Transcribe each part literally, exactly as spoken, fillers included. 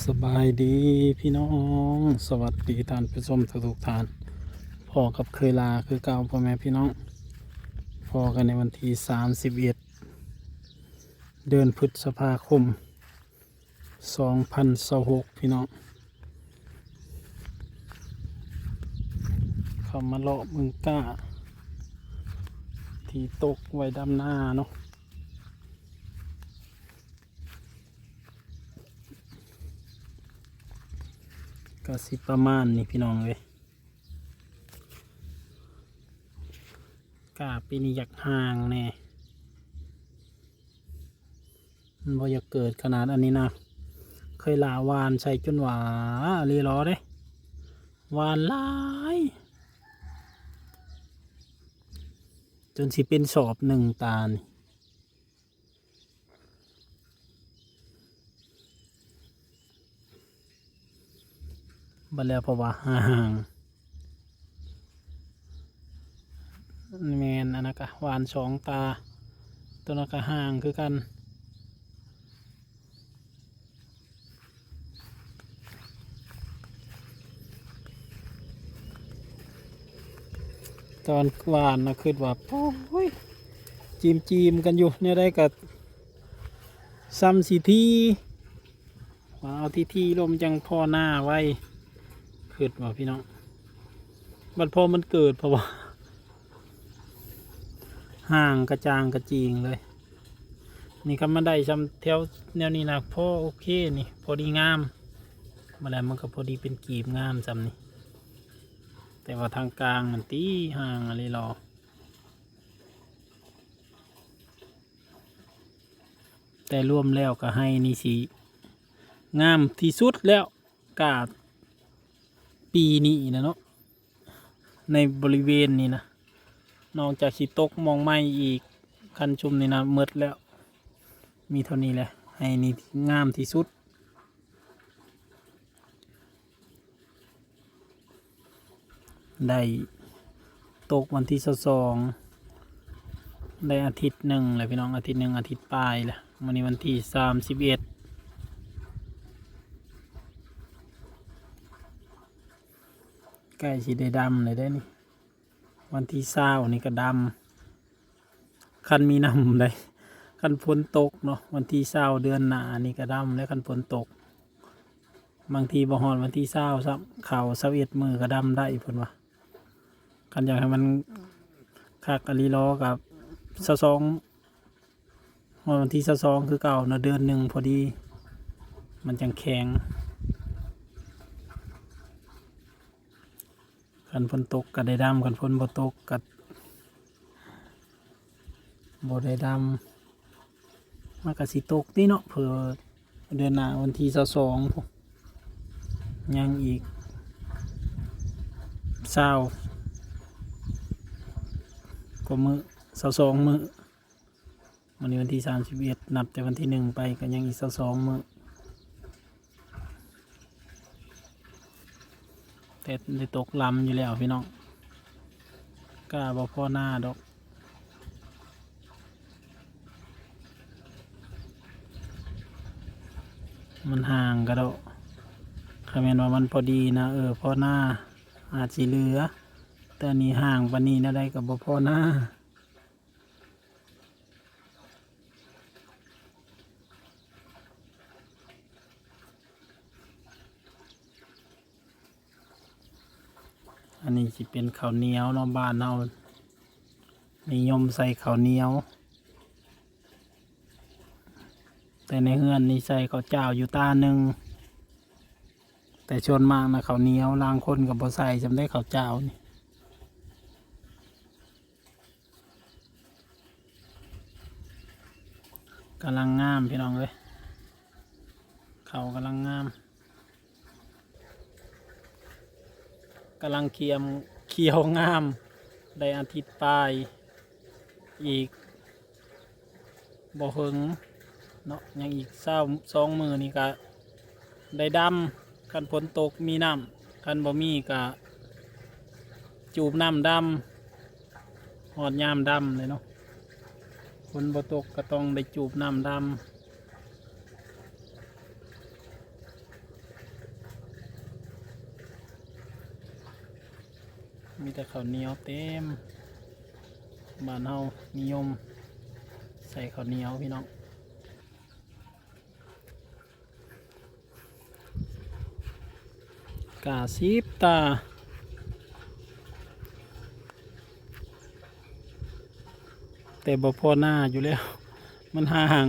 สบายดีพี่น้อง สวัสดีท่านผู้ชมทุกๆท่าน พ้อกับเคยลาคือเก่าพ่อแม่พี่น้อง พ้อกันในวันที่สามสิบเอ็ด เดือนพฤษภาคม สองพันยี่สิบหก พี่น้อง เข้ามาเลาะเบิ่งก้า ที่ตกไว้ดำหน้าเนาะ ก็สิประมาณนี้พี่น้องเอ้ย ก้าปีนี้อยากห่างแน่ มันบ่อยากเกิดขนาดอันนี้นะ เคยลาหว่านใส่จนว่าลีหลอเด้ หว่านหลาย จนสิเป็นสอบหนึ่งตานี่ บัดแล้วเพราะว่าห่าง แม่นอันนั้นก็หว่านสองตา ตัวนั้นก็ห่างคือกัน ตอนหว่านนะคิดว่า โอ้ย จีมจีมกันอยู่ เนี่ยได้กับซ้ำสิที ว่าเอาทีทีลมจังพอหน้าไว้ คิดว่าพี่น้อง บัดพอมันเกิดเพราะว่า ห่างกระจางกระจีงเลย นี่ครับมาได้ซ้ำแถวแนวนี้นะ พอโอเคนี่ พอดีงาม มาแล้วมันก็พอดีเป็นกีบงามซ้ำนี่ แต่ว่าทางกลางมันตีห่างอะไรหรอ แต่รวมแล้วก็ให้นี่สิงามที่สุดแล้ว กาดปีนี้นะเนาะ ในบริเวณนี้นะ นอกจากสิตกหม่องใหม่อีก คันชุมนี่นะหมดแล้ว มีเท่านี้แหละ ให้นี่งามที่สุด ได้ตกวันที่ยี่สิบสอง ได้อาทิตย์หนึ่งแหละพี่น้อง อาทิตย์หนึ่ง อาทิตย์ปลายแหละ มื้อนี้วันที่สามสิบเอ็ด ใกล้สิได้ดำเลยเด้นี่ วันที่ยี่สิบนี่ก็ดำ คันมีน้ำได้ คันฝนตกเนาะ วันที่ยี่สิบเดือนหน้านี่ก็ดำแล้ว คันฝนตก บางทีบ่ฮอดวันที่ยี่สิบซ้ำ เข้ายี่สิบเอ็ดมื้อก็ดำได้เพิ่นว่า คันอยากให้มันคักอีหลีหลอกับยี่สิบสอง ฮอดวันที่ยี่สิบสองคือเก่าเนาะ เดือนหนึ่งพอดี มันจังแข็ง คันฝนตกก็ได้ดำ คันฝนบ่ตกก็บ่ได้ดำ มันก็สิตกติเนาะ เผื่อเดือนหน้าวันที่ยี่สิบสองพุ้น ยังอีกยี่สิบกว่ามื้อ ยี่สิบสองมื้อ มื้อนี้วันที่สามสิบเอ็ด นับแต่วันที่หนึ่งไปก็ยังอีกยี่สิบสองมื้อ แต่ได้ตกลำอยู่แล้วพี่น้อง กาบ่พอหน้าดอก มันห่างกะดอก คันแม่นว่ามันพอดีนะ เออ พอหน้า อาจสิเหลือ แต่อันนี้ห่างปานนี้แนวใดก็บ่พอหน้า อันนี้สิเป็นข้าวเหนียวเนาะ บ้านเฮานิยมใส่ข้าวเหนียว แต่ในเฮือนนี่ใส่ข้าวเจ้าอยู่ตาหนึ่ง แต่ส่วนมากนะข้าวเหนียว ลางคนก็บ่ใส่ จำได้ข้าวเจ้านี่ กำลังงามพี่น้องเอ้ย เขากำลังงาม กำลังเขียม เขียวงาม ได้อาทิตย์ปลาย อีกบ่เฮิงเนาะ ยังอีกซาวสองมื้อนี่ก็ได้ดำ คันฝนตกมีน้ำ คันบ่มีก็จูบน้ำดำ ฮอดยามดำเลยเนาะ ฝนบ่ตกก็ต้องได้จูบน้ำดำ แต่ข้าวเหนียวเต็ม บ้านเฮานิยมใส่ข้าวเหนียวพี่น้อง กาสิบตา แต่บ่พอหน้าอยู่แล้ว มันห่าง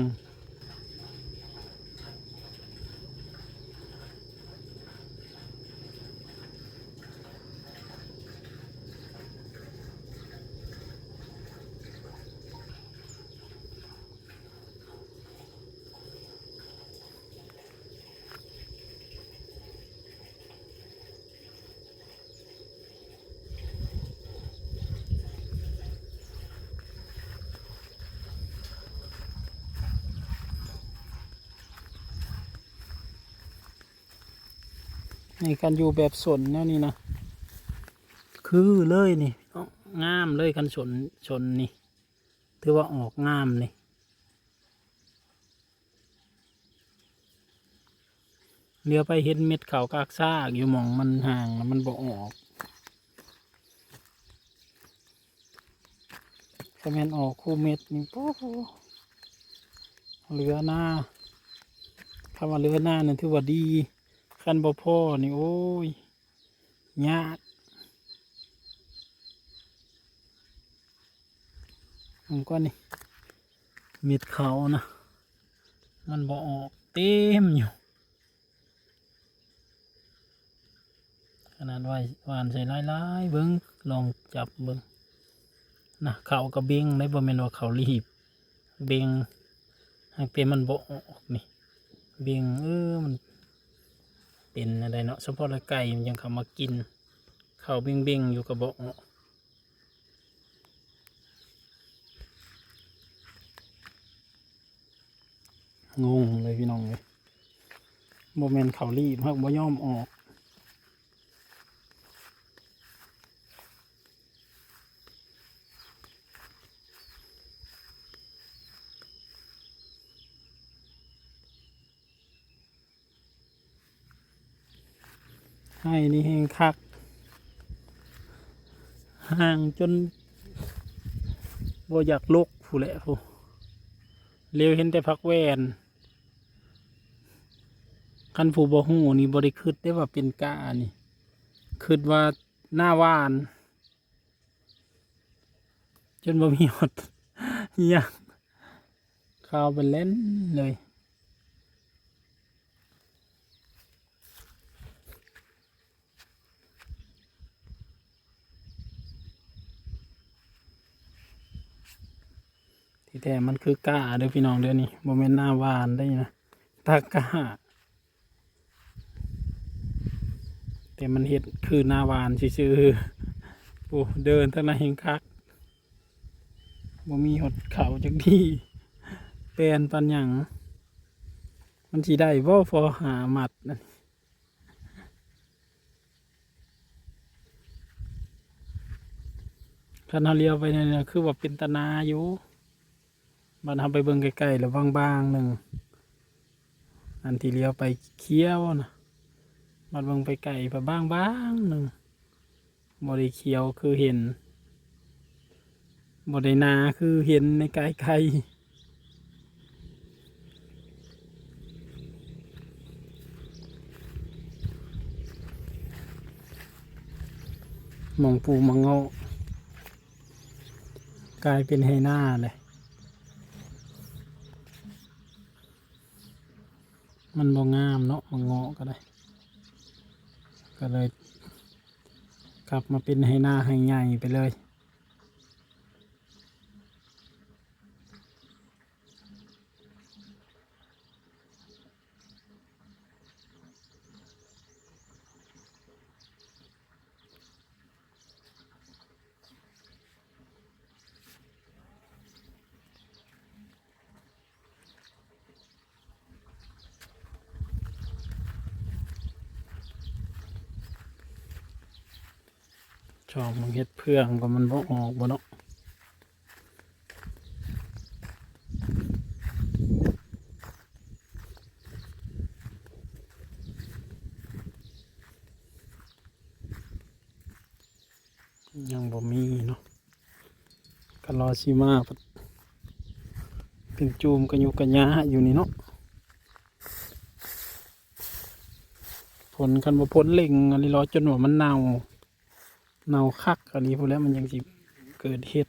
นี่การอยู่แบบสนแนวนี้นะ คือเลยนี่ งามเลย คันสน สนนี่ ถือว่าออกงามนี่ เหลือไปเห็นเม็ดข้าวกากซากอยู่หม่องมันห่างแล้วมันบ่ออก ถ้าแม่นออกคู่เม็ดนี่ โอ้โห เหลือหน้า คำว่าเหลือหน้านี่ถือว่าดี คันบ่พอนี่ โอ้ย ยาก มันก็นี่ เม็ดเขานะ มันบ่ออก เต็มอยู่ ขนาดว่าหว่านใส่หลายๆ เบิ่ง ลองจับเบิ่งนะ เขากะเบ่งได้ บ่แม่นว่าเขาลีบ เบ่ง หากแต่มันบ่ออกนี่ เบ่ง เออ มันเป็นอะไรเนาะ เฉพาะละไก่มันยังเข้ามากิน เขาเบ่งๆ อยู่กะบ่ออก งงเลยพี่น้องเอ้ย บ่แม่นเขาลีบ หากบ่ยอมออก ไฮ่นี่แฮงคัก ห่างจนบ่อยากลกพู้นแหละพู้น เหลียวเห็นแต่ผักแว่น คันผู้บ่ฮู้นี่บ่ได้คิดได้ว่าเป็นกานี่ คิดว่าหน้าหว่าน จนบ่มีฮอดอิหยัง ข้าวเป็นแล่นเลย ที่แท้มันคือกาเด้อพี่น้องเด้อนี่ บ่แม่นหน้าหว่านได้นะ ตากา แต่มันเฮ็ดคือหน้าหว่านซื่อๆ โอ้ เดินทางนั้นแฮงคัก บ่มีฮอดเขาจักที แปลนปานหยัง มันสิได้บ่ พอหามัดนั่น คันเฮาเลี้ยวไปนั่นน่ะ คือว่าเป็นตานาอยู่ บัดเฮาไปเบิ่งใกล้ๆ แล้วบางๆ หนึ่ง อันที่เลี้ยวไปเขียวนะ บัดเบิ่งไปไกลไปบางๆ หนึ่ง บ่ได้เขียวคือเห็น บ่ได้นาคือเห็นในไกลๆ หม่องปลูกหมากเงาะ กลายเป็นไฮ่นาเลย มันบ่งามเนาะ หมากเงาะก็ได้ ก็เลย กลับมาเป็นไฮ่นาไฮ่ใหญ่ไปเลย ชอบมันเฮ็ดเพื่องก็มันบ่ออกบ่เนาะ อื รอสิมา เป็นจูมกะยุกะยาอยู่นี่เนาะ ฝน คันบ่ฝนเร่งอันนี้ รอจนว่ามันเน่า เน่าคักอันนี้พู้นแหละ มันยังสิเกิดเห็ด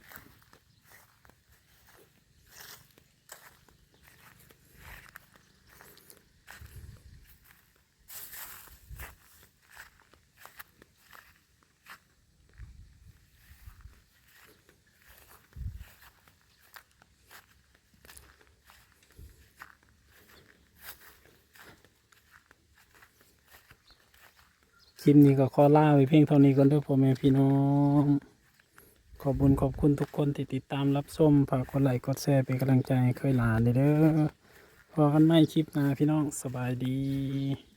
คลิปนี้ก็ขอลาไว้เพียงเท่านี้ก่อนเด้อพ่อแม่พี่น้อง ขอบคุณขอบคุณทุกคนที่ติดตามรับชม ฝากกดไลค์กดแชร์เป็นกำลังใจให้เคยหลานเด้อ พอกันใหม่คลิปหน้าพี่น้อง สบายดี